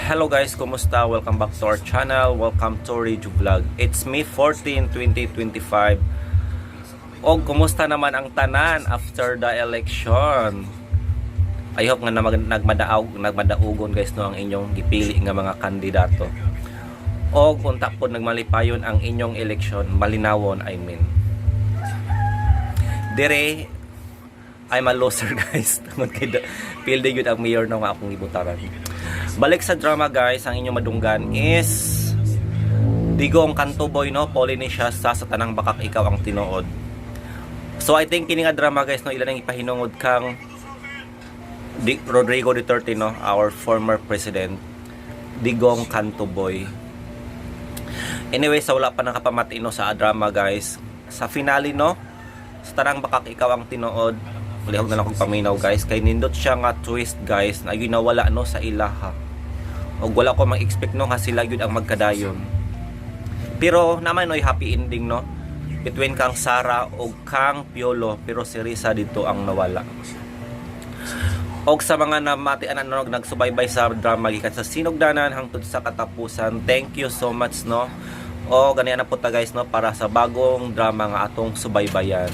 Hello guys, kumusta? Welcome back to our channel. Welcome to Reju Vlog. It's May 14, 2025. Og kumusta naman ang tanan after the election? I hope nga na nagmadaogon guys, no, ang inyong gipili nga mga kandidato. Og unta pod nagmalipayon ang inyong election, malinawon, I mean. Dire I'm a loser, guys. Tungod kay pildi gyud ang mayor na nga akong gibutaran. Balik sa drama, guys, ang inyong madunggan is Digong Kanto Boy, no, Polynesia sa Tanang Bakak Ikaw ang Tinuod. So I think kini nga drama, guys, no, ilan ang ipahinungod kang Rodrigo Duterte, no, our former president, Digong Kanto Boy. Anyway, sa wala pa nakapamati, no, sa drama, guys, sa finale, no, sa Tanang Bakak Ikaw ang Tinuod, lihog na lang kong paminaw, guys, kay nindot siya nga twist, guys, na yun nawala, no, sa ilaha. Og wala ko mag-expect, no, nga sila gyud ang magkadayon. Pero naman noy happy ending, no, between kang Sara og kang Piolo, pero si Risa dito ang nawala. Og sa mga namatian ano nagsubaybay sa drama gikan sa sinugdanan hangtod sa katapusan, thank you so much, no. O ganiyan na po ta, guys, no, para sa bagong drama nga atong subaybayan.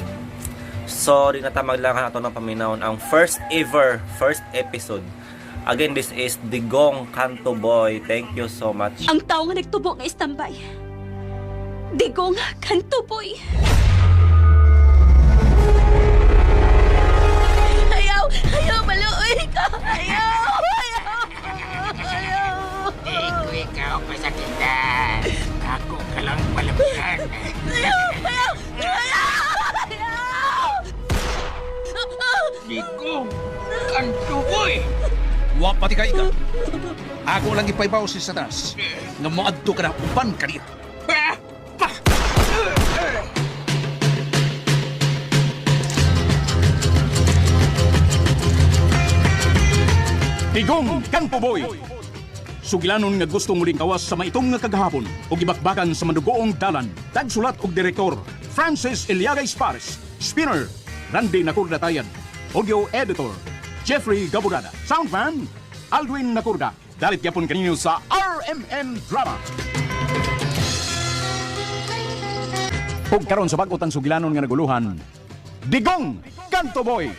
So di na ta maglangan, ato ng paminawon ang first ever first episode. Again, this is Digong Kanto Boy. Thank you so much. Ang tao nga nagtubo nga istambay. Digong Kanto Boy. Ayaw! Ayaw! Maluoy ka! Ayaw! Ayaw! Ayaw! Di ko ikaw pasakitan. Ako ka lang palabihan. Ayaw! Ayaw! Ayaw! Ayaw! Digong, kantuboy. Wa pati ka ika. Ako lang ipaybaw si Satanas nga moadto ka na uban kaniya. Pa! Pa! Digong Kanto Boy. Sugilanon nga gusto muling kawas sa maitong nga kagahapon ug gibakbakan sa manugoong dalan. Tagsulat og direktor Francis Eliaga Espares. Spinner Randy Nakurda Tayan. Audio editor Jeffrey Gaburada. Soundman Aldwin Nakurda. Dalit yapon kaninyo sa RMN Drama. Ug karon sa bag-o tang sugilanon nga naguluhan, Digong Kanto Boy.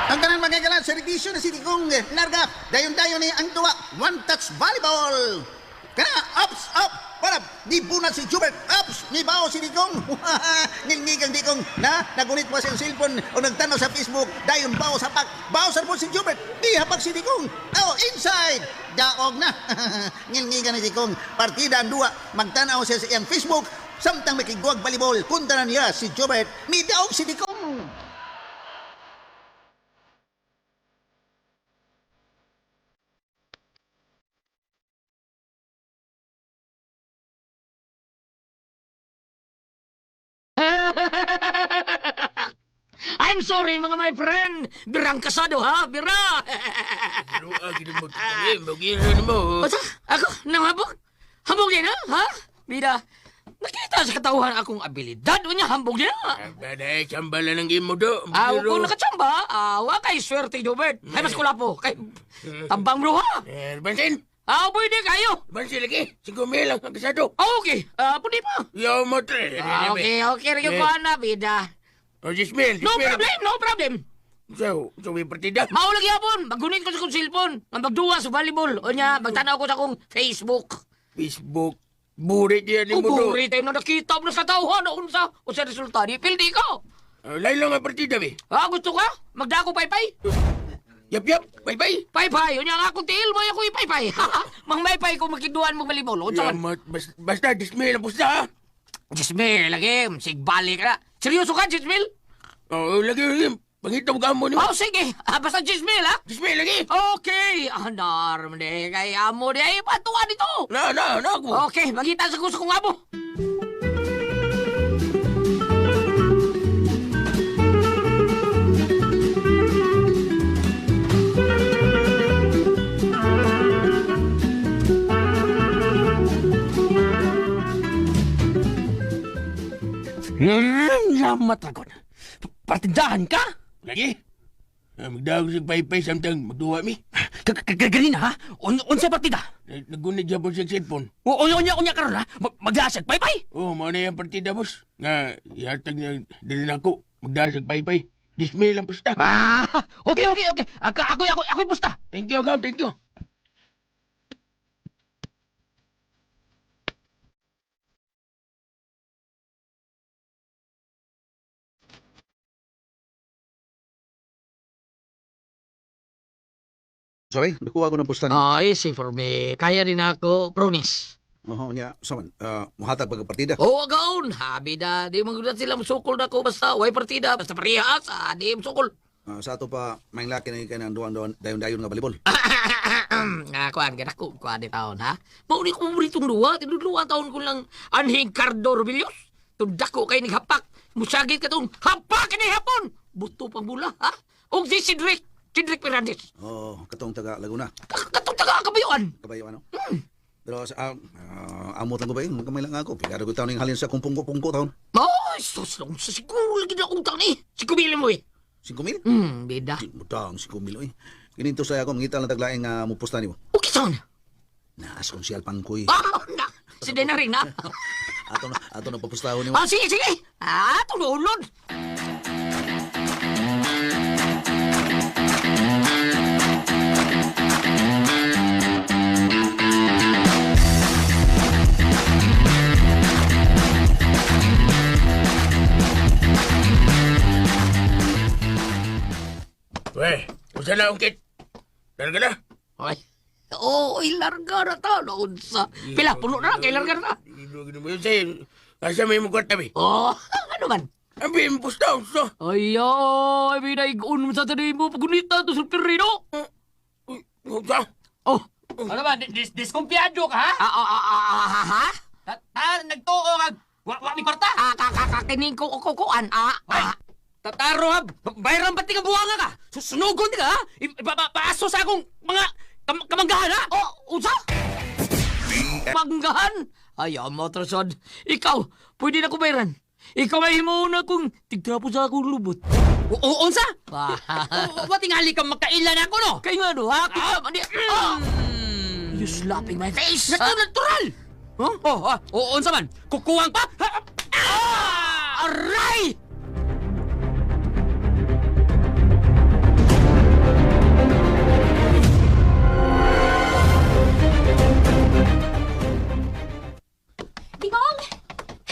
Ang tanan, mga gala, servisyo na si Digong. Larga, dayon-dayon ni ang duwa. One touch volleyball. Kana, ups, up. Para, ni bunat si Jubert. Ups, ni bao si Digong. Ngilngigang Digong. Na, nagunit mo siyang cellphone o nagtanaw sa Facebook. Dayon bao sa pak. Bao sa si Jubert. Di hapak si Digong. Oh, inside. Daog na. Ngilngigan ni Digong. Partida ang duwa. Magtanaw siya sa iyang Facebook. Samtang makigwag volleyball, punta na niya si Jubert. Midaog si Digong. I'm sorry, mga my friend. Birang kasado ha, bira. Basta, ako, nanghabog. Hambog din ha, ha? Bida, nakita sa katauhan akong abilidad. Unya, hambog din ha. Baday, tsamba lang ng imo do. Aw, kung nakachamba, awa kay swerte, Jobert. Ay, mas kulapo. Kay, tambang bro ha. Eh, Bansin! Aw, pwede kayo. Bansin lagi! 5,000 lang ang kasado. Ah, okay, pwede pa. Yaw mo, tre. Ah, okay, okay, rin ko na, bida. O, 10,000. No problem, no problem. So, may partida. Mao lagi hapon, maggunit ko sa kong cellphone. Ang magduwa sa volleyball. O nya, magtanaw ko sa akong Facebook. Facebook. Burit yan ni mo do. Uburi tayo na nakita mo na sa tauhan o unsa. O sa resulta, di pildi ko. Ah, lain lang ang partida, be. Ah, gusto ka? Magdako paypay? Yap, yap. Bye-bye. Paypay, unya nga akong tiil mo ako ipaypay. Mangmaypay ko makiduan mo volleyball. Unsa man? Yamat, basta, 10,000 ang pusta, ha? 10,000 lagi, sigbalik na. Seryoso ka, 10,000? Oo, lagi, lagi. Pangita mo ka mo ni Oh, sige. Ah, basta 10,000, ha? 10,000 lagi. Okay. Ah, narm de kay amo di ay patuan ito. Na, na, na ako. Okay, magita sa gusto kong amo. Salamat, Dragon. Partidahan ka? Lagi. Magdawag sa paypay samtang magduwa mi. Ganina, ha? Unsa partida? Nagunit siya po sa cellphone. Unya, unya, unya karon ha? Magdasag, paypay! Oh, mao na yung partida, boss. Nga, ihatag niya dili na ako. Magdasag paypay. Dismay lang pusta. Ah, okay. Ako, pusta. Thank you, Gab. Thank you. Sorry, nakuha ko ng pusta ni. Ah, easy for me. Kaya rin ako, promise. Oo, nya, saman, muhatag pag partida. Oo, agaon. Habi na, di mo na sila musukol na ako. Basta, way partida. Basta parehas, di musukol. Sa ato pa, may laki na kay ng duwan-duwan, dayon-dayon nga balibol. Ah, kuan gana ko, kuan di taon ha. Mauni ko paboritong duwa, tinudluan taon ko lang anhing Cardo Robillos. Tundako kay ni hapak. Musagit ka tong hapak ni hapon. Buto pang bula ha. Og si Cedric, Cedric Fernandez. Oh, katong taga Laguna. Katong taga kabayuan. Kabayo ano? Pero sa amot lang ko ba yun? Kamay lang ako. Pigaro ko taon yung halin sa kung pungko-pungko taon. Ay, sus, nung sa siguro lagi na utang ni. Si Kumili mo eh. 5,000? Bida. Di mo taong 5,000 eh. Kininto sa ako, mangita lang taglaing nga mupusta nimo. Okay, saan? Naas kong siyal pangkoy. Ah, na. Si Dena rin na. Ato na papustahon nimo. Ah, sige, sige. Ah, tululod. Weh, usa na ungkit. Larga na. Ay. Oo, oh, larga na ta. Noon sa... Pila, puno na lang, kay larga na. Asa may mong kwarta, be? Oh, ano man? Ang bi, mo pusta, usa. Ay, ay, binaigon mo sa tanim mo. Pagunita to sa pirino. Uy, usa. Oh, Ano ba? Diskumpiyado ka, ha? ah, ah, ah, ah, ah, ha? Ta, nagtuo ka. Wa, mi kwarta. Ah, kakakakining ko kukuan. Ah, Ay, ah. tataro ha. Bayaran pati ka buwanga ka. Susunugon ka, ha? Ipapaaso sa akong mga kamanggahan, ha? Oh, usa? Manggahan? Ay, amo, Trasod. Ikaw, pwede na ko bayaran. Ikaw ay himuuna kung tigtrapo sa akong lubot. O, unsa? Ah. Wa tingali ka magkailan ako, no? Kay nga no, ha? Kita, mani. Ah! You slapping my face. Natural, natural! Huh? Oh, ah, o, unsa man? Kukuwang pa? Ha? Ah! Aray! Digong!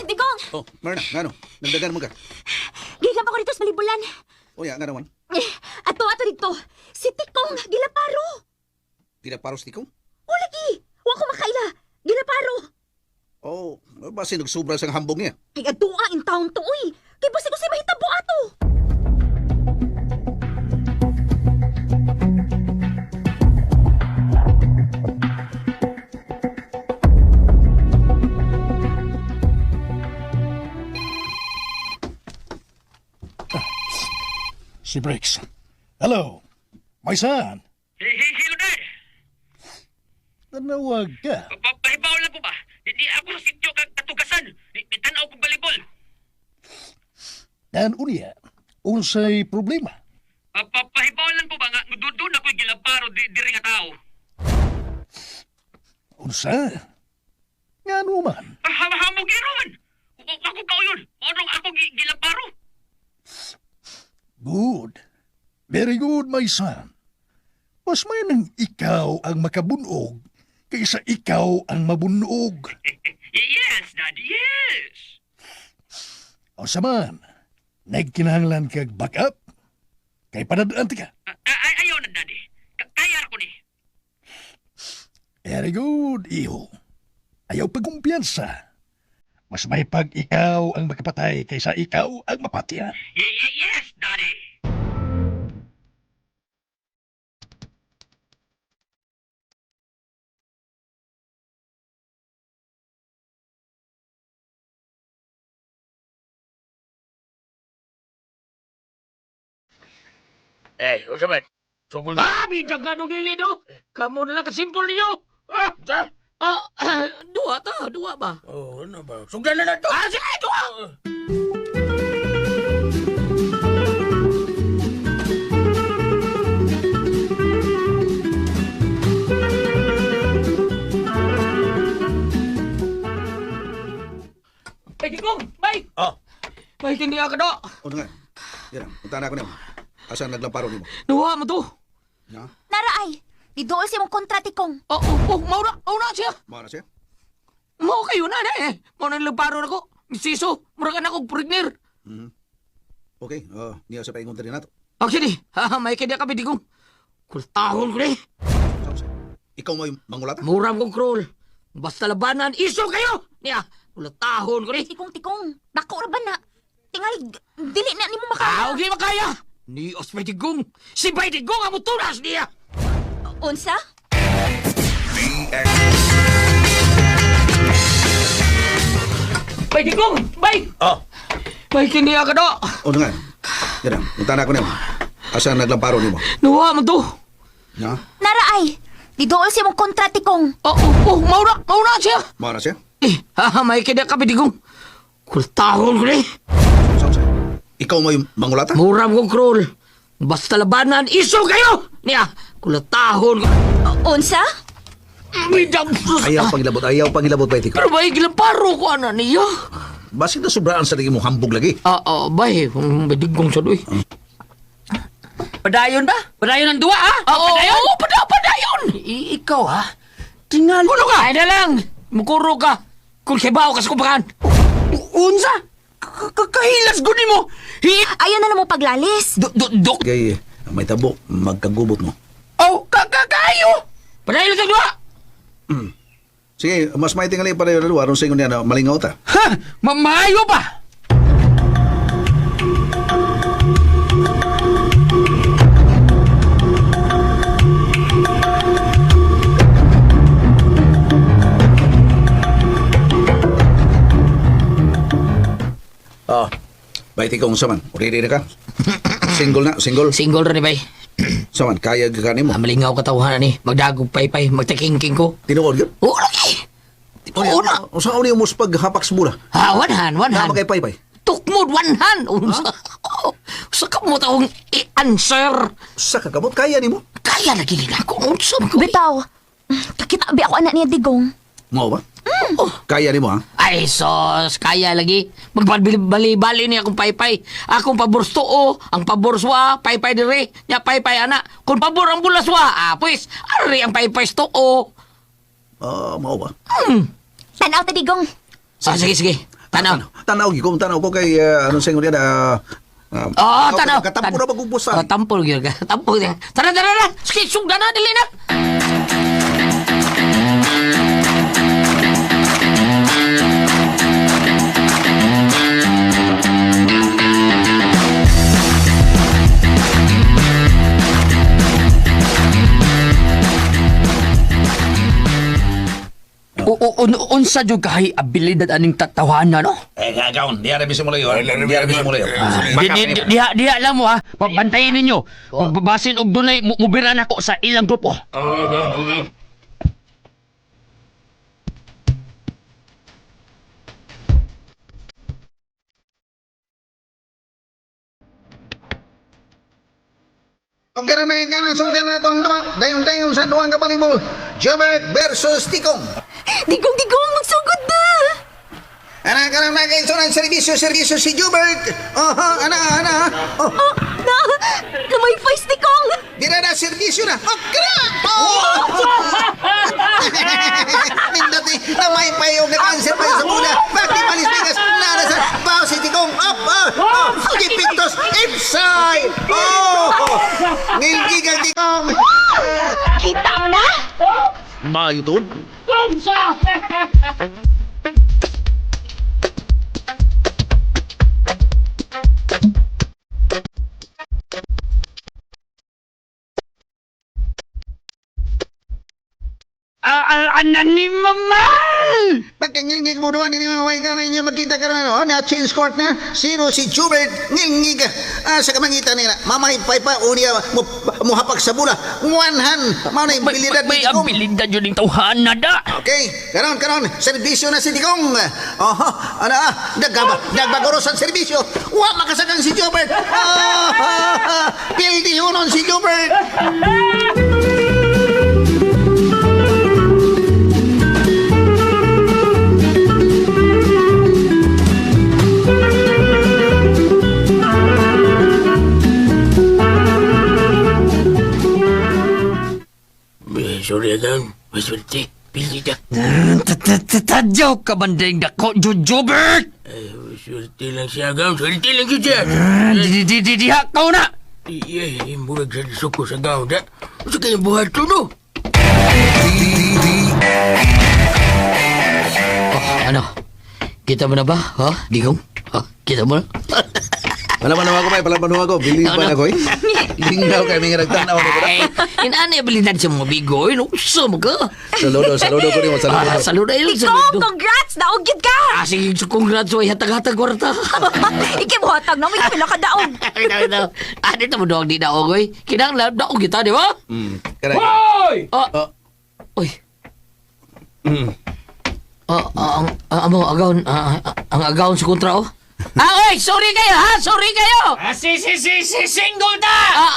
Digong! Oh, Myrna, ngano? Nagdagan mo ka. Gikan pa ko dito sa Malibulan. O ya, ngano man? Eh, ato ato dito. Si Tikong, gilaparo. Pinaparos tikong? O lagi, wa ko makaila. Gilaparo. Oh, basi nagsubra sa hambog niya. Ay adua in town to uy. Kay basi ko say mahitabo ato. Si Briggs. Hello, my son. Hello, Dad. Nanawag ka. Pahibaw lang ko ba? Di ako sa sityo kag katugasan. Di tanaw ko balibol. Dan unya, unsay problema? Pahibaw lang ko ba nga doon ako'y gilaparo diri nga tao. Unsa? Ngano man? Hamog man. Ako kauyon. Anong ako gilaparo? Good. Very good, my son. Mas may nang ikaw ang makabunog kaysa ikaw ang mabunog. Yes, Daddy, yes. O sa man, nagkinahanglan kag backup? Kay panadaan ti ka. Ayaw na, Daddy. Kaya ko ni. Very good, iho. Ayaw pagkumpiyansa. Mas may pag ikaw ang makapatay kaysa ikaw ang mapatyan. Yes, Daddy. Eh, usa man. Sugol na. Ah, bida nga nung lilido. Kamu na lang kasimpol ninyo. Ah, usa. Ah, duwa ta, duwa ba? Oh, ano ba? Sugdan na na to. Ah, sige, duwa! Bay, Digong! Bay! Oh. Bay, kini ka do. Ano nga? Yan, punta na ako nimo. Asa naglamparo nimo? Nuha mo to. Ha? Naraay, didool si mong kontra tikong. Oh, mauna, mauna siya. Mao na siya? Mao kayo na na eh. Mao na lamparo na ko. Misiso, mura ka na kong purigner. Okay, oh, niya sa paingon diri nato. Actually, ha, may kanya kami Digong. Kultahon ko ni. Saan siya? Ikaw mo yung mangulata? Muram kong crawl. Basta labanan, iso kayo! Niya, kultahon ko ni. Tikong tikong, dako ra ba na? Tingali, dili na nimo makaya. Ah, okay makaya! Ni Osmay Digong! Si Bay Digong ang mutunas niya! Unsa? Bay Digong! Bay! Oh. Bay, kini ka do! Ano nga? Yan, punta na ako nimo. Asa naglamparo nimo? Nuha mo to! Ha? Naraay, didool si mong kontra tikong. Oh, mauna, mauna siya! Mao na siya? Eh, ha, may kanya kami Digong. Kultahon ko ni. Saan siya? Ikaw mo yung mangulata? Muram kong crawl. Basta labanan, iso kayo! Niya, kultahon ko. Unsa? May Ayaw pangilabot, ayaw pangilabot ba Pero bay, gilamparo ko ana niya. Basin na sobraan sa lagi mo hambog lagi. Ah, bay, madigong sa doy. Padayon ba? Padayon ang duwa, ha? Oo, Padayon? oo, padayon! Ikaw, ha? Tingal. Kuno ka! Ay na lang! Mukuro ka! Kung kibaw ka sa kumpakan! Unsa? Kahilas gud nimo. Hi Ayaw na lang mo paglalis. do, do, dok. Kay may tabo, magkagubot mo. Oh, kakayo. Padayon sa duwa! Sige, mas may tingali pa rin aron sa ingon niya na malingaw ta. Ha, mamayo pa. Oh. Bayti ka unsa man. Ready na ka? Single na, single. Single ra ni bay. Sa man kaya ka nimo. Ah, malingaw katawhan ni. Magdagog paypay, magtakingking ko. Tinuod gyud. Oo lagi! Oo na! Unsa uni mo sa paghapak sa bula? Ha, one hand, one Na hand. makay paypay. Tukmod, one hand! Unsa? Sa kamot akong i-answer. Sa kakamot kaya nimo. Kaya na gilid ako. Unsa man ko? Bitaw, kakita bi ako anak niya digong. Mao ba? Kaya nimo ha? Ay, sos, kaya lagi. Magbali-bali niya akong paypay. Akong pabor tuo, ang pabor swa, paypay dire, nya paypay ana. Kung pabor ang bulaswa, ah, pues, ari ang paypay tuo. Ah, mao ba? Tanaw ta digong. Ah, sige, sige. Tanaw. Tanaw gyud ko, tanaw ko kay anong sa ingon niya na Oh, tanaw. Katampo na magubusan. Oh, tampo gyud ka. Tampo gyud. Tara, tara, tara. Sige, sugdan na, dili na. Unsa jud kahay abilidad aning tatawanan, no? Eh, gagawin. Di arabi sa mulayo. Di arabi sa mulayo. Diha diha lang mo ha. Bantayin ninyo. Basin og dunay mubira nako sa ilang grupo. Kung gano'n na yung gano'n, sundan na itong duwa. Dayon-dayon sa duwang kabalibol. Jobert versus Tikong. Digong, digong, magsugod na. Anak, anak, anak, ito ng servisyo, servisyo si Jubert. Oho, ana, ana. Oh, Oh, na, na may face tikong. dira na, servisyo na. Oh, kra! Oh! Nindot ni, na may payong na-answer pa sa muna. Bakit malis bigas? Nara sa bao si Tikong. Up, oh, oh, Gipintos, inside! Oh! Nilgigang Tikong. Kita mo na. Mayo doon. Anan ni mama! Pagkangingig mo doon, hindi mo may ninyo magkita ka na, no? Na change court na. Sino si Jubert ngingig sa kamangita nila. Mamay pay pa, unya mo, muhapak sa bula. One hand. Mao na yung bilidad May ni Digong. abilidad yun yung tawhan na da. Okay, karon karon serbisyo na si Digong. Oho, ano ah, nagaba, nagbagoros ang serbisyo. Wa makasagang si Jubert. Ah, pildi hunon si Jubert. Eh, sorry again. Maswerte. Pili ka. Tadyaw ka banding dako, Jujubert! Eh, swerte lang siya, agaw. Swerte lang siya. Di, diha ka na! Eh, murag sa suko sa gaw, da. Sa kayong buhat to, no? Oh, ano? Kita mo na ba? Ha? Digong? Ha? Kita mo na? Palaban ako, may palaban ako. Bili pa na ko eh. Linggaw kay mga nagtanaw ni ko. Ay, inani abilidad sa mga bigo. Ay, no, usa mo ka. Saludo, saludo ko nimo, saludo. Ah, saludo ayun, Digong, saludo. congrats! Daog gyud ka! Ah, sige, congrats, oy, hatag-hatag kwarta. Ikibuhatag na, may pila ka daog. Ay, daw, daw. Ah, dito mo doang di daog, oy. Kinahanglan, daog kita, di ba? Kanay. Ah, Oh. oy. Ah, ah, ang ah, amo agawon ang agawon sa kontra oh. Ah, oy, sorry kayo ha, sorry kayo. Ah, si, si, si, si, single ta! Ah,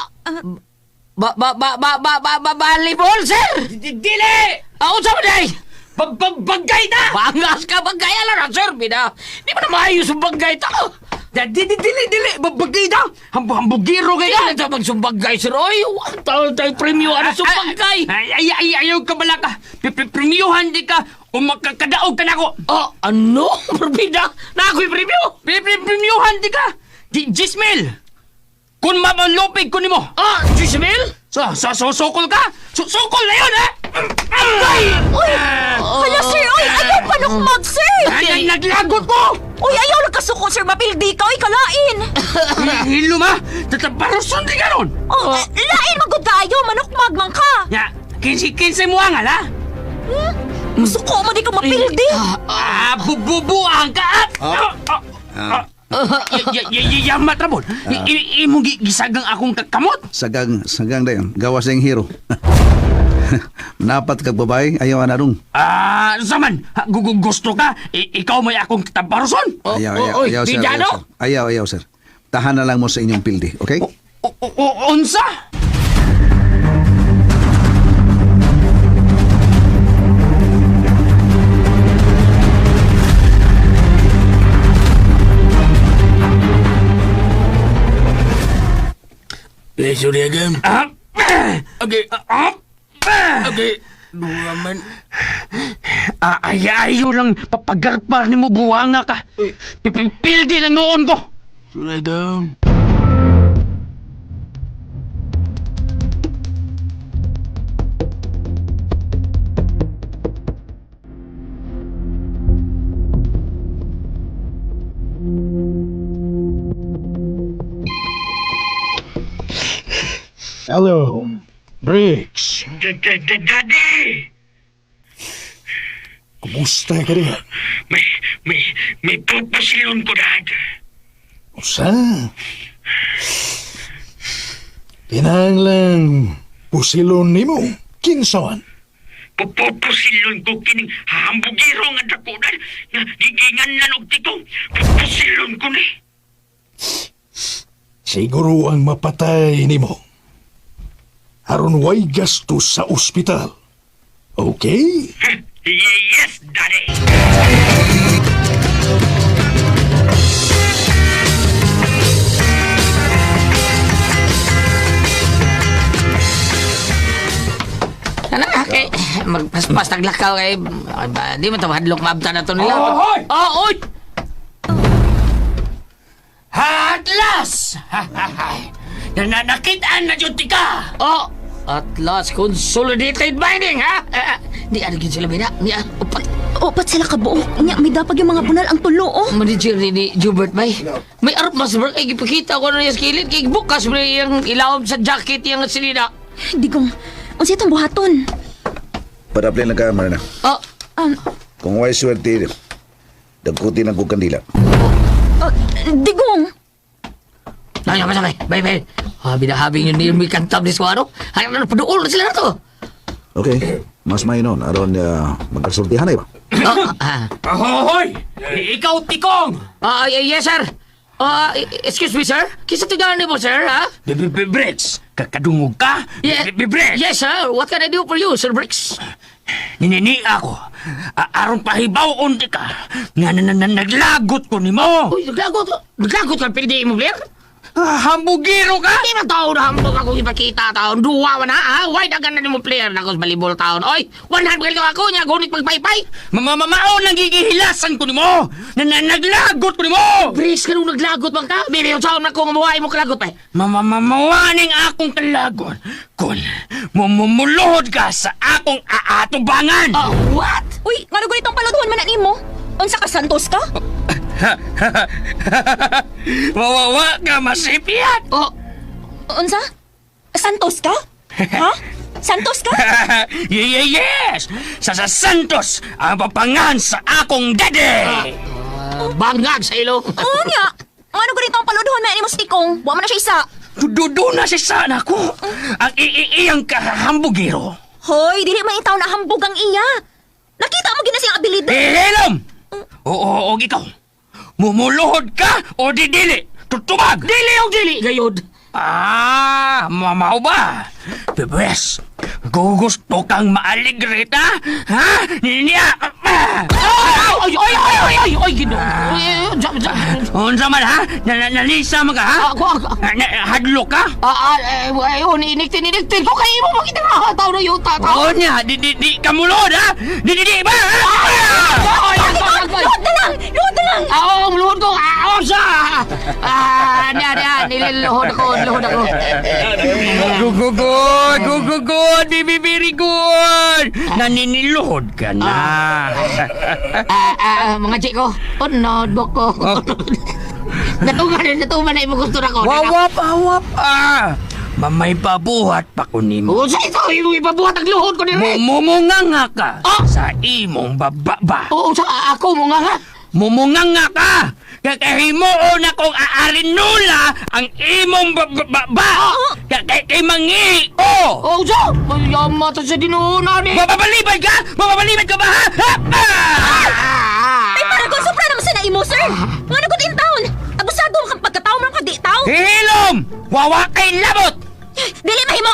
ba ba ba ba ba ba ba volleyball, sir. Dili! Ah, unsa man day? Bagbagay ta! Bangas ka bagay ala ra sir, bida. Di ba na maayos ang bagay ta? Dili, dili, dili! Bagbagay ta! Hambugiro kay ka! Kaya sa magsumbagay sir, oy, wa taon tayo premyo ano sumbagay. Ay, ay, ay, ayaw ka bala ka! Premiuhan di ka! Kung makakadaog ka na ako! Oh, ano? Perbida? Na ako'y premyo? Premiuhan di ka! Jismil! Kung mamalupig ko nimo! Ah, Jismil? So, sukol ka? Sukol na yun, ha? Ay! Uy! Hala, sir! Uy, ayaw panukmag, sir! Ay, naglagot ko! Uy, ayaw lang kasuko, sir. Mapildi ka. Uy, kalain. Hilo ma! Tataparuson di ka ron! Oh, eh, lain magud kayo. Manukmag man ka. Ya, kinsi mo ang ala? Suko mo di ka mapildi. Ah, bububuang ka! Ah! Ah! Yamat rabon. Imong gisagang akong kakamot. Sagang, sagang dayon. Gawas na yung hero. Napat kag babae, ayaw anarong. Ah, zaman, gusto ka, ikaw may akong taparuson. Oh, Ayaw, oh, ayaw, oy, ayaw, sir. bida, Ayaw, no? sir. Ayaw, ayaw, sir. Tahan na lang mo sa inyong pildi, okay? Unsa? Eh, sorry again. Ah, Okay. ah, Okay. Buwa man. ah, ay, ayaw lang papagarpar ni mo buwanga ka. Pipildi lang noon ko. Sorry again. Hello, Briggs. Daddy! Kumusta ka rin? May pupusilon ko, Dad. Usa? Kinahanglan pusilon nimo. Kinsawan? Pupusilon ko kining hambugiro nga dakudan nga gigingan na og titong. Pupusilon ko ni. Siguro ang mapatay nimo. Aron way gastos sa ospital. Okay? Yes, Daddy. Ano, kay magpaspas taglakaw kay ay, ba, di man ta mahadlok maabtan na to nila. Ohoy! Oh, oy! Atlas! Nananakitaan na jud ka. Oh, Atlas Consolidated Mining, ha? Ah, Di ano gyud sila bida? Ni upat Upat sila kabuok. Nya, may dapag yung mga bunal ang tulo, oh. manager ni Jubert may. May arot mas bro kay gipakita ko na niya sa kilid kay bukas mo yung ilawom sa jacket yang silida. Digong, unsa itong buhaton? Padaplin lang ka, Marina. Oh, Um, Kung way swerte, dagkutin ang kong kandila. Ah, Digong! Ay, ay, ay, bay, bay. Habi na habi yun ni kantab ni Suaro. Ay, ano, paduol na sila na to. Okay, mas may noon. Aron magkasultihan ay ba? Oh, ah. Ahoy! Ikaw, Tikong! Ah, yes, sir. Ah, excuse me, sir. Kinsa tigaan nimo, sir, ha? Bricks! Kakadungog ka? Bricks! Yes, sir. What can I do for you, Sir Bricks? Ninini ako. Aron pahibaw unti ka. Nga na na naglagot ko nimo. Uy, naglagot. Naglagot ka, pildi mo, Blair? Ah, hambugiro ka? Di man taon na hambog akong ipakita taon. Duwa man ha, ha? Why dagan na nimo player na ko sa balibol taon? Oy, 100 ka ako niya, gunit magpaypay. Mamamao nang gigihilasan ko nimo. Na na naglagot ko nimo. Bricks ka nung naglagot man ka. Bili yung taon na kung mamuhay mo kalagot pa. Mamamawaning akong kalagon kung mumumuluhod ka sa akong aatubangan. Oh, what? Uy, ngano ganitong paludhon man na nimo? Unsa ka, Santos ka? Wawawa ka masipiyat. Oh, Unsa? Santos ka? Ha? Santos ka? Yeah, yeah, yes! Sa Santos ang papangan sa akong daddy! Bangag sa ilong. Oo nga. Ngano ganitong paludhon man na nimo sa Tikong? Wa man na siya isa. Dudu na si sana ko! Ang iiyang kahambugiro. Hoy, dili man itaw na hambog ang iya. Nakita mo gina siyang abilidad. Hilom! Oo, oo, ikaw. Mumuluhod ka o didili? Tutubag! Dili og dili gayod. Ah, mamaw ba? Bebes, gugusto kang maaligrita? Ha? Niya! Ay, ay, ay, ay, ay, ay, Ginoo. Ay, ay, jam, jam. Unsa man ha? Nalisa man ka ha? Ako, ako. Hadlo ka? Ah, ah, eh, eh, oh, iniktin, iniktin ko kay imo makita nga tao na yuta tao. Oo niya, di ka mulod ha? Di ba? Ay, ay, ay, ay, ay. Luhod na lang! Luhod na lang! Ah, oo, luhod ko. Ah, oh, siya. Ah, niya, niya, nililuhod ako, luhod ako. Good, good, good, good, good, baby, very good. Naniniluhod ka na. Ah, ah, mga chiko, unod ko. Natuman, natuman na imo gusto na ko. Wawap, wawap, ah. Mamay pabuhat pa ko nimo. Oh, sa ito, imo ipabuhat ang luhod ko dire. Mumunganga ka Ah! sa imong bababa. Oo, sa ako mo nga ha. Mumunganga ka! Kakahimuon akong aarinula ang imong bababa! Kay mangi ko! Oh, sa, mayama ta sa dinuuna ni. Mababalibad ka? Mababalibad ka ba ha? Ha? Ah! Ay, para kung sobra naman sa naimo, sir! Ngano gud in town? Abusado man kang pagkatao man ka di tao. Hilom! Wawa kay labot! Dili mahimo.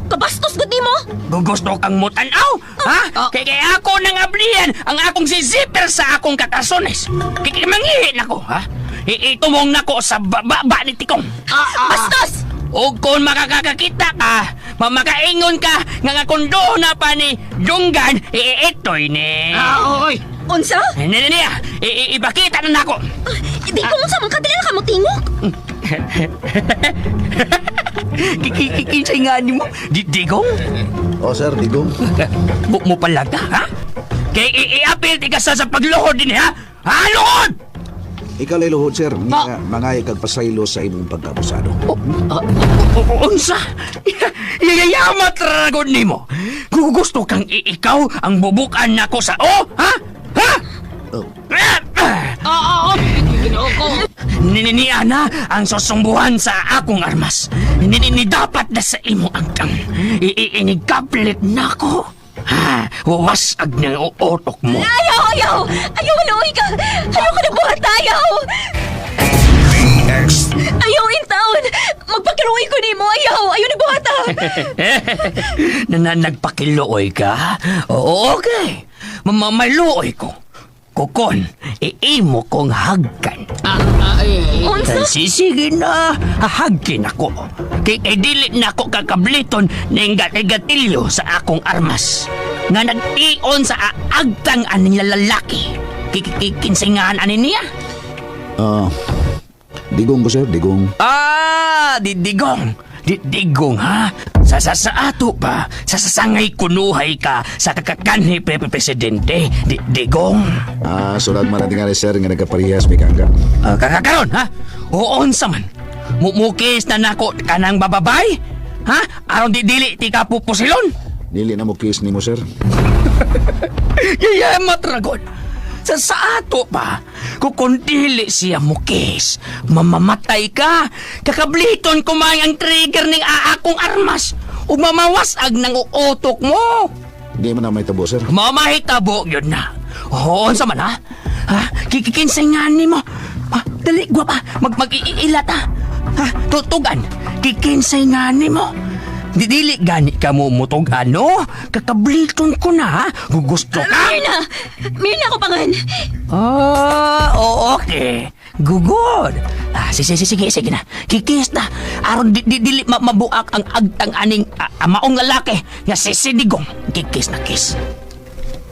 Kabastos gud nimo. Gugusto kang mutanaw? Ha? Kay kay ako nang ablihan ang akong si zipper sa akong kakasones. Kay kay mangihi nako, ha? Itumong nako sa bababa ni Tikong. Bastos! O kung makakakita ka, mamakaingon ka nga nga kundo na pa ni Dunggan, ito'y ni. Ah, oy. Unsa? Ni ni ni, ipakita na nako. Di ko unsa man ka dili na ka motingog. Kikikikinsay nga ni mo, Digong? Oh, sir, digong. Buk mo palaga, ha? Kay iapil ti ka sa pagluhod din, ha? Ha, luhod! Ikaw lay luhod, sir. Nga, mga ikagpasaylo sa imong pagkabusado. Unsa? Yayamat ragon nimo. Gugusto kang ikaw ang bubukan nako sa o, ha? Ha? Oh. Ah, ah, oh, Ginoo ko. Ni ana ang susumbuhan sa akong armas. Ni ni dapat na sa imo angkang. Iinigkaplit nako. Ha, wasag ng uotok mo. Ayaw, ayaw! Ayaw, luoy ka! Ayaw ka na buhat, ayaw! Ayaw in town! Magpakiluoy ko nimo, ayaw! Ayaw ni buhata! Na nagpakiluoy ka? Oo, okay. Mamamaluoy ko. Kukon, iimo kong hagkan. Ah, ah, eh. Unsa? Sige na, hahagkin ako. Kay kay dili na ako kakabliton ning gatigatilyo sa akong armas. Nga nagtion sa aagtang aning lalaki. Kikikinsingahan ani niya. Ah, digong ko, sir, digong. Ah, didigong. Didigong ha? Sa sa sa ato pa, sa sasangay kunuhay ka sa kakakanhi pepe presidente. Didigong. Ah, sulag man natin nga ni sir nga nagkaparehas may kangga. Ah, kakakaron ha? Oo sa man. Mumukis na nako kanang bababay? Ha? Aron di dili ti ka pupusilon? Dili na mo kiss nimo, sir. Yayamat ragon. Sa ato pa, kung dili siya mukis, mamamatay ka. Kakabliton kumain ang trigger ning aakong armas. Ug mamawasag ng uotok mo. Di man na may tabo, sir. Mamahitabo yun na. Oo, unsa man ha? Ha? Kikikinsay nga ni mo. Ha? Dali, gwapa. Mag-iilat ha. Ha? Tutugan. Kikinsay nga ni mo. Dili gani ka mo mutugan, no? Kakabliton ko na, ha? Gugusto ka? Mirna! Mirna ko pangan! Ah, oo, okay. Gugod. Ah, sige, sige, sige, sige na. Kikis na. Aron di, di, dili mabuak ang agtang aning maong lalaki nga si Sidigong. Kikis na kiss.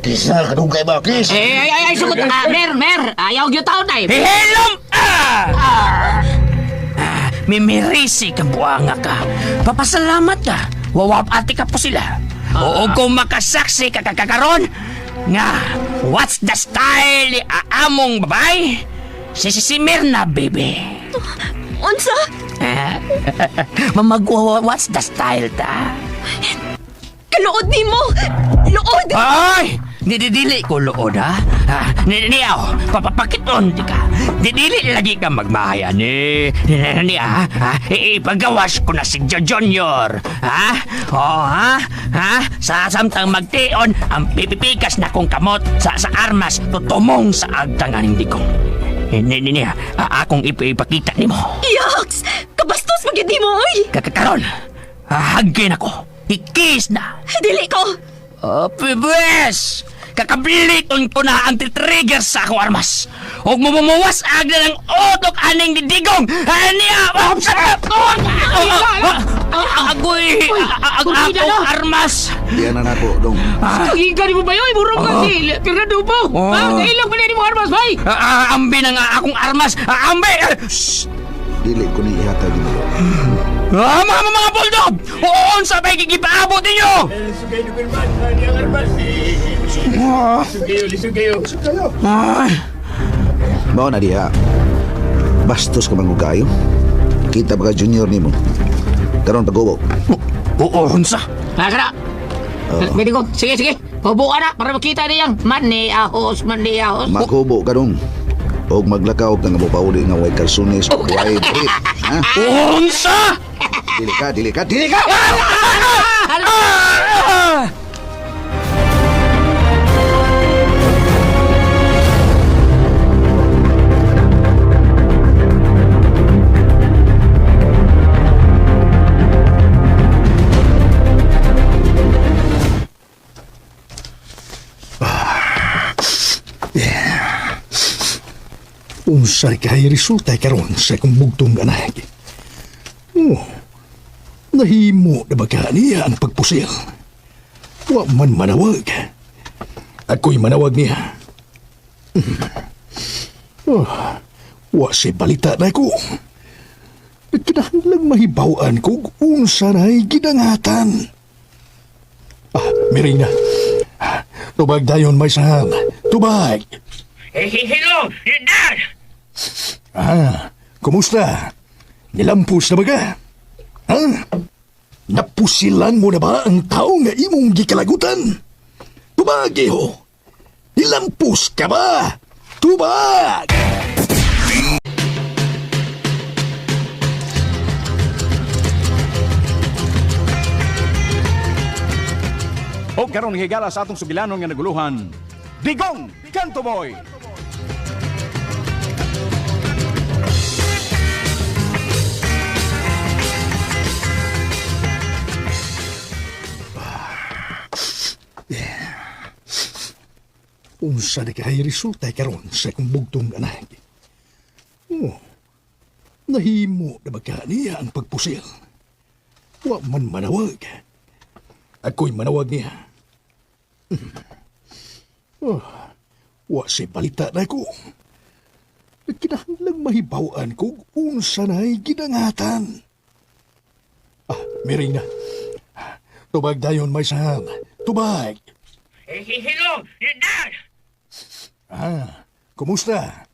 Kiss na, kadugay ba, kiss? Eh, ay, ay, ay, sugot ka. Mer, mer. Ayaw gyud taon ay. Hilom! Ah! Ah, mimirisi ka buanga ka. Papasalamat ka. Wawapati ka po sila. Oo, kung makasaksi ka kakakaron, nga, what's the style ni aamong babay? Si si Mirna, baby. Unsa? Eh, Mamagwa, what's the style ta? Kaluod nimo! Luod! Ay! Nididili ko lood, ha? Ha? Niyaw, papapakiton di ka. Didili lagi ka magmahaya ni. Ni, ha? Ha? Ipagawas ko na si Junior. Ha? Oo, ha? Ha? Sa samtang magtion, ang pipipikas na kong kamot sa armas tutumong sa agtang aning dikong. Ni, ni, ni, ha? Akong ipakita nimo. Yaks! Kabastos magyud nimo, oy! Kakakaron, hahagin ako. Ikis na. Dili ko! Oh, pwes! Kakabiliton ko na ang trigger sa akong armas. Huwag mo mumuwas ag na ng otok aning didigong! Aniya! Agoy! Ang akong armas! Di na nako, dong. Kagiga ni mo ba yun? Murong ka si Fernando po. Oh. Ha? Kailong pa ni mo armas, bay. Ambi na nga akong armas! Ambi! Shh! Dili ko ni ihatag nimo. Ah, mga bulldog! Oo, sa may gigipaabot ninyo! Ay, Mao na diha. Bastos ka man og kaayo. Kita ba ka junior nimo? Karon pag-ubo. Oo, unsa? Ha, kana. Pwede ko. Sige, sige. Hubo ka na para makita niyang mani ahos, mani ahos. Maghubo ka dong. Og maglakaw ka nga mopauli nga way kalsunis o way brief. Ha? Unsa? Dili ka, dili ka, dili ka! Ah! Unsa kay resulta karon sa akong bugtong anak. Oh, nahimo na ba ka niya ang pagpusil? Wa man manawag. Ako'y manawag niya. Oh, wa si balita na ko. Kinahanglang mahibaw-an ko unsa na'y gidangatan. Ah, miring na. Tubag dayon may sahang. Tubag! Hello, Dad! Ah, kumusta? Nilampos na ba ka? Ha? Napusilan mo na ba ang tao nga imong gikalagutan? Tubag, iho! Nilampos ka ba? Tubag! O karon higala sa atong sugilanon nga naguluhan. Digong Kanto Boy! Unsa na kay resulta karon sa akong bugtong anak. Oh, nahimo na ba ka niya ang pagpusil? Wa man manawag. Ako'y manawag niya. Oh, wa si balita na ko. Kinahanglang mahibaw-an ko unsa na'y gidangatan. Ah, miring na. Tubag dayon may sahang. Tubag! Hello, Dad! Ah, kumusta?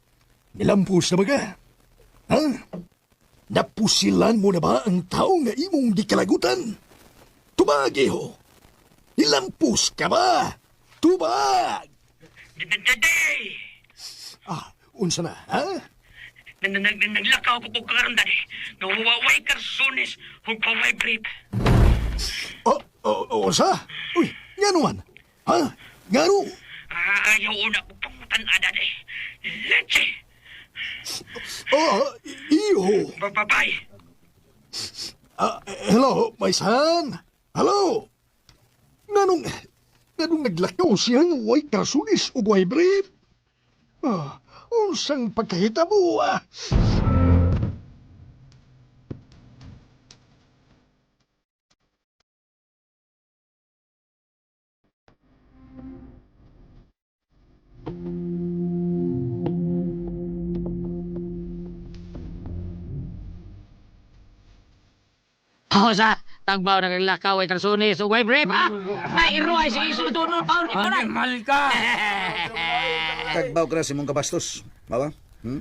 Nilampos na ba ka? Ha? Napusilan mo na ba ang tao nga imong gikalagutan? Tubag, iho! Nilampos ka ba? Tubag! Dad! Day! Ah, unsa na, ha? Naglakaw ko kong karon daddy. Nga way karsunis ug paway brief. Oh, oh, unsa? Uy, ngano man? Ha? Ngano? Ayaw una ko pangutan-a daddy. Leche! Oh, iyo. Bye-bye! Ah, hello, my son. Hello. Nganong, nganong naglakaw siya ng way karsunis o way brief? Ah, unsang pagkahitabo, ah? Oh, sa tagbaw na naglakaw ay karsunis ug way brief ha. Ay iruay si isu tunon paon ni Panay. Animal ka! Tagbaw ka na si mong kabastos. Mawa? Hmm?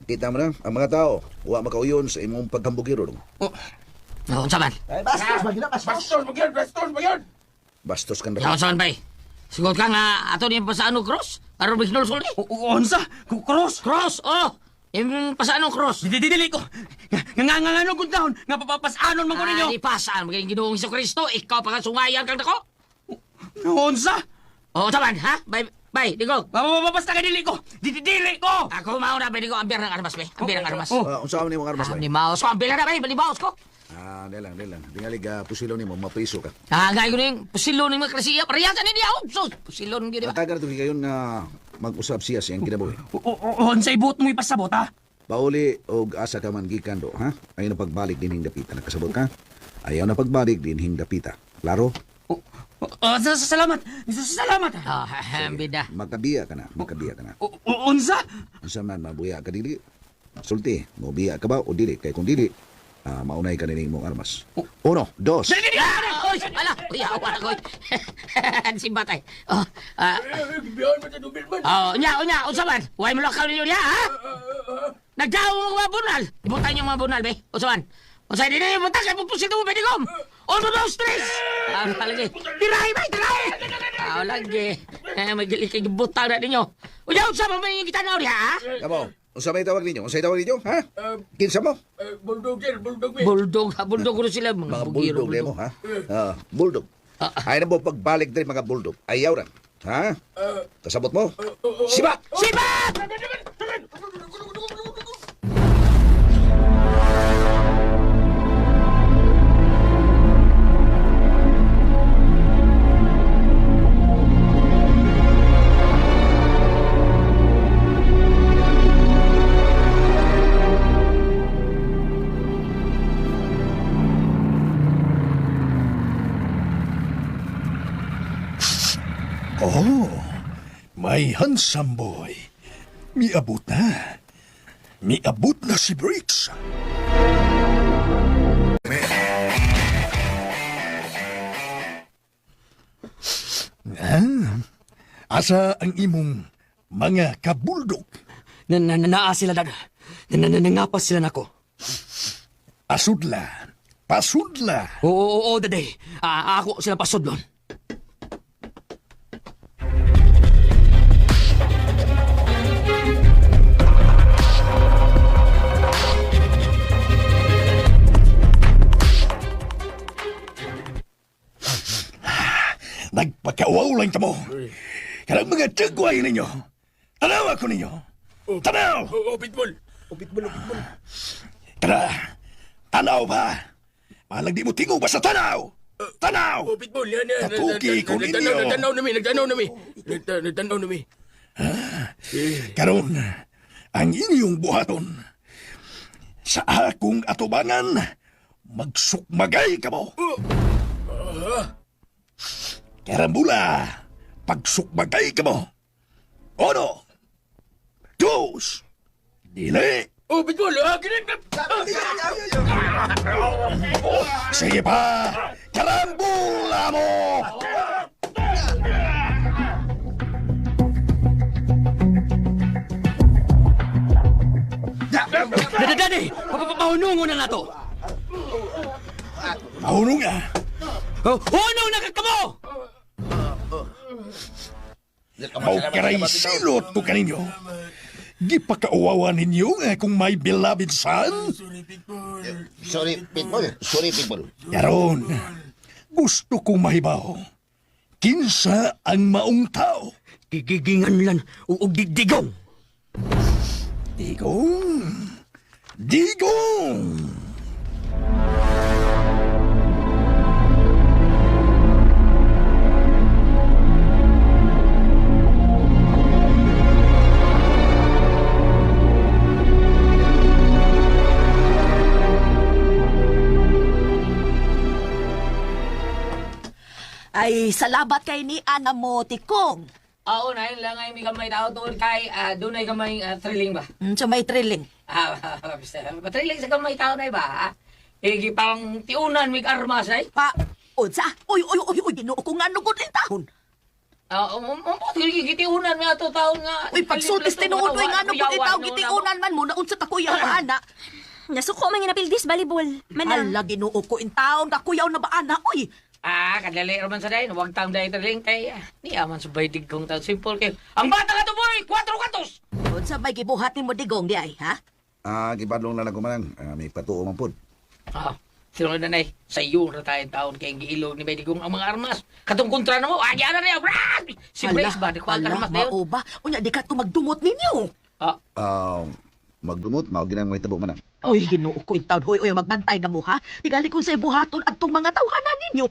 Kita mo na, ang mga tao, wa makauyon sa imong pagkambugiro. dong. Oh, unsa man? Bastos magyud, bastos magyud. Bastos kang Ya, unsa man bay? Sigod ka nga ato ni pasaan og cross aron mahinulsol ni. Unsa? Cross? Cross, oh. Yung pasaan og cross. Dili dili ko. Nga nga nga nga good down. Nga papapasanon man ko ninyo. Ah, di pasaan maging Ginoong Kristo, ikaw pa nga sungayan kang dako. Unsa? Oh, unsa man ha? Bay, bay, digong. Basta ka dili ko. Dili dili ko. Ako mao na bay digong ambiar ng armas bay. Ambiar ng armas. Oh. Ah, unsa man imong armas Ah, bay? ni maos ko ambiar na bay, bali maos ko. Ah, di lang, di lang. Tingali ka pusilo nimo, mapriso ka. Ah, gay ko ning pusilo ning mga kresiya, pareha sa niya. Oh, sus, pusilo ning gid ba? Matagal ito kayon nga mag-usap siya sa iyang kinabuhi. Unsay buot mo ipasabot ha? Pauli og asa ka man gikan do, ha? Ayaw na pagbalik dinhing dapita. Nakasabot ka? Ayaw na pagbalik dinhing dapita. Klaro? Salamat. Salamat. Ah, bida. Makabiya ka na, makabiya ka na. Unsa? Unsa man mabuya ka dili? Sulti, mobiya ka ba o dili? Kay kung dili, maunay ka nining imong armas. Uno, dos. Ah, oy, ala, uy, awa ko. Si batay. Oh, ah, Gibihan mo sa dubil man. oh, unya, unya, unsa man? Way mo lakaw ninyo diha, ha? Nagdaw mo mga bunal. Ibutan yung mga bunal, be. Unsa man? Unsa di na ibutang kay pupusil mo pwede kom. Uno, dos, tres. Ah, lagi. Tirahi, bay, tirahi. Ah, lagi. Eh, may gali kay butang na ninyo. Unya, unsa man may kita na diha, ha? Kamo, unsa may tawag ninyo? Unsay tawag ninyo, ha? Kinsa mo? Bulldog sir, bulldog me. Bulldog, ha, bulldog ko sila mga Mga bugiro, bulldog nimo, ha? Ah, bulldog. Ayaw na mo pagbalik diri mga bulldog. Ayaw ra. Ha? Kasabot mo? Sibat! Sibat! Oh, my handsome boy. Miabot na. Miabot na si Briggs. Ah, asa ang imong mga kabuldog? Na na naa sila dag. Na na nangapas sila nako. Asudla. Pasudla. Oo, oo, oo, daday. Ah, ako sila pasudlon. Nagpakauaw lang tamo. Kanang mga tagway ninyo. Tanaw ako ninyo. Tanaw! Oh, pitbull. Oh, pitbull, oh, pitbull. Tara! Tanaw ba? Malang di mo tingog basta tanaw! Tanaw! Oh, pitbull. Yan, yan. Katuki ko ninyo. Nagtanaw nami, nagtanaw nami. Nagtanaw nami. Karon, ang inyong buhaton sa akong atubangan, magsukmagay ka mo. Karambula, pagsukmagay ka mo. Uno, dos, dili. Oh, pitbull. Ah, kinip. Sige pa, karambula mo! Daday, daday! Papapahunungo na nato! Mahunong ah. Hunong na ka kamo! Mao karay silot ko kaninyo. Gipakauwawa ninyo nga kung may beloved son. Sorry, people. Sorry, people. Karon, gusto kong mahibaw. Kinsa ang maong tao? Gigigingan lan o og digdigong. Digong! Digong! Ay, salamat kay ni Ana mo, tikong. Oo, na lang ay may gamay tao tungod kay dunay gamay thrilling ba? Sa may thrilling. Ah, thrilling sa gamay tao na ba? Ha? Igi pang tiunan mig armas ay. Pa, unsa? Uy, uy, uy, uy, Ginoo ko nga nugod ni taon. Ah, gitiunan mi ato taon nga. Uy, pagsultis tinuod, uy, nga nugod ni taon, gitiunan man mo, na unsa ta kuyaw ba, ana? Nasuko man nga napildis balibol. Manang. Ala, Ginoo ko in taon, kakuyaw na ba, ana? Uy, Ah, kadali raman sa dayon, wag taong dayon thrilling kay niya man subay digkong taon simple kay. Ang bata ka to boy, 4 katos. unsa may gibuhat nimo digong di ay, ha? Ah, gibadlong na lang ko manang. Ah, may patuo man pod. Ah, sino na nay, sa iyo na tayo taon kay giilog ni Baydigong ang mga armas. Katong kontra na mo, agi ana niya, brad! Si Brace ba, di ko ang ala, armas na yun. mao ba? Unya, di ka tumagdumot ninyo. Ah, Ah, magdumot mao ginang may tabo manang. Uy, Ginoo ko in taon, hoy, uy, magbantay na mo, ha? Tigali kung sa buhaton at tong mga tawhana ninyo.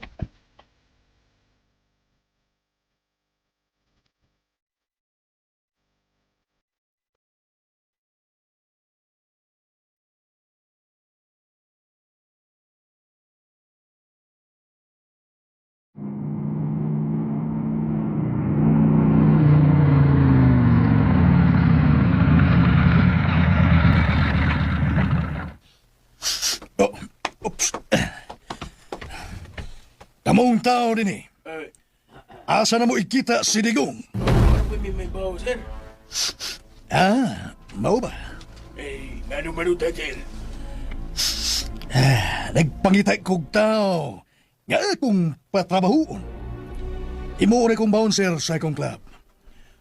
Oh, oops. Kamong tao din eh. Asa na mo ikita si Digong? Ano may bawo, sir? Ah, mao ba? Eh, ngano manuta, sir? Nagpangita kog tao. Nga akong patrabahoon. Imo rin kong bouncer sa akong club.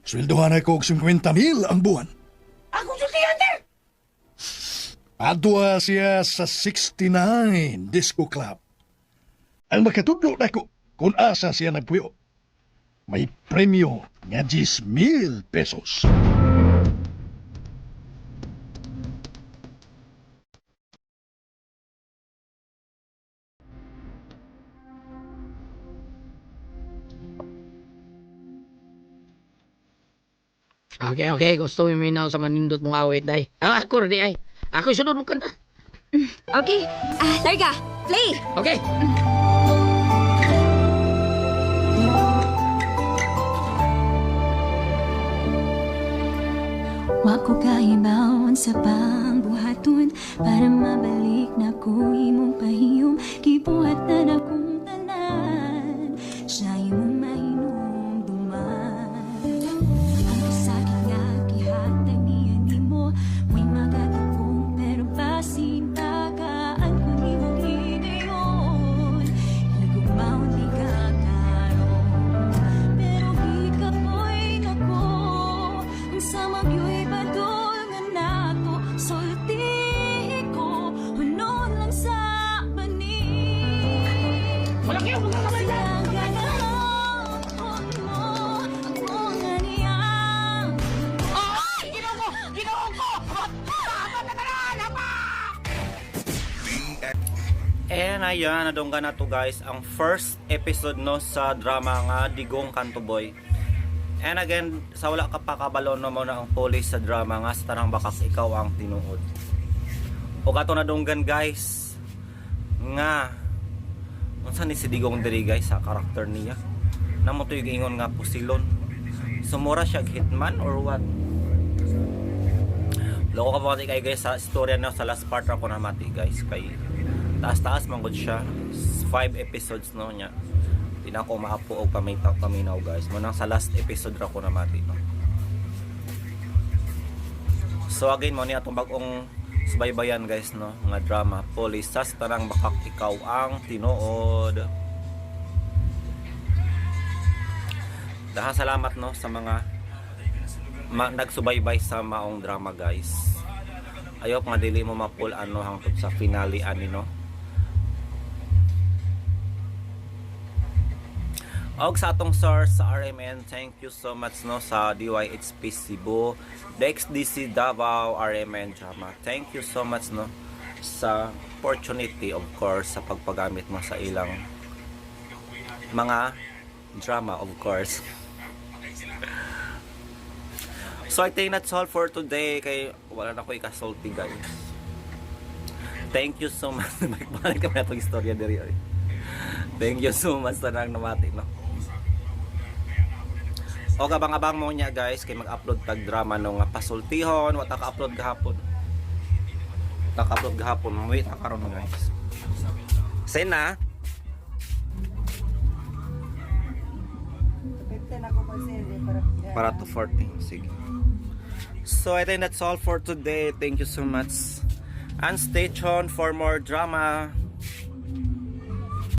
Sweldohan ako og 50,000 ang buwan. akong sultihan, sir! Adwa siya sa 69 Disco Club. Ang makatudlo nako kung asa siya nagpuyo. May premyo nga 10,000 pesos. Okay, okay. Gusto mo minaw sa manindot mong awit, day. Ah, ako rin, ay. Ako sunod mo kanta. Okay. Ah, Larga, play. Okay. Wa ko kahibaon sa pangbuhaton para mabalik na ko imong pahiyom gibuhat na nakong tanan siya imong mahinumduman. Ang kasakit nga gihatag niya nimo mo'y makatapong pero basin tagaan ko nimong higayon higugmaon di ka karon pero gikapoy nako ang samang yo'y badol nga nato sulti ko hunon lang sa banig. Wala kayo, mga kamay dyan! Ang ganahon mo, ako nga niya. Ay, ginoo ko! Ginoo ko! Tama na tanan! Hapa! And ayan, nadunggan na to guys, ang first episode no sa drama nga Digong Kanto Boy. And again, sa wala ka pa kabalo no mo na ang police sa drama nga sa Tanang Bakak ikaw ang tinuod. O kato nadunggan guys nga unsa ni si Digong diri guys sa karakter niya. Namo to yung ingon nga pusilon. Sumura siya og hitman or what? Loko ka ba kay guys sa istorya na sa last part ra ko namati guys kay taas-taas man gud siya. 5 episodes no niya. Di na ako maapo og pamitaw paminaw guys. Mo nang sa last episode ra ko namati no. So again mo ni atong bag-ong subaybayan guys no nga drama Police sa Tanang Bakak ikaw ang tinuod. Daghang salamat no sa mga nagsubaybay sa maong drama, guys. Ayop nga dili mo mapul ano hangtod sa finale ani no. Og sa atong source sa RMN, thank you so much no sa DYHP Cebu, DXDC Davao, RMN Drama. Thank you so much no sa opportunity, of course, sa pagpagamit mo sa ilang mga drama, of course. So I think that's all for today kay wala na ko ikasulti, guys. Thank you so much. Balik kami atong istorya diri oy. Thank you so much tanang namati no. O abang-abang mo niya, guys, kay mag-upload tag drama no nga pasultihon, wa ta ka-upload gahapon. Ta ka-upload gahapon, wait ta karon, guys. Send na. Para to 40. Sige. So I think that's all for today. Thank you so much. And stay tuned for more drama.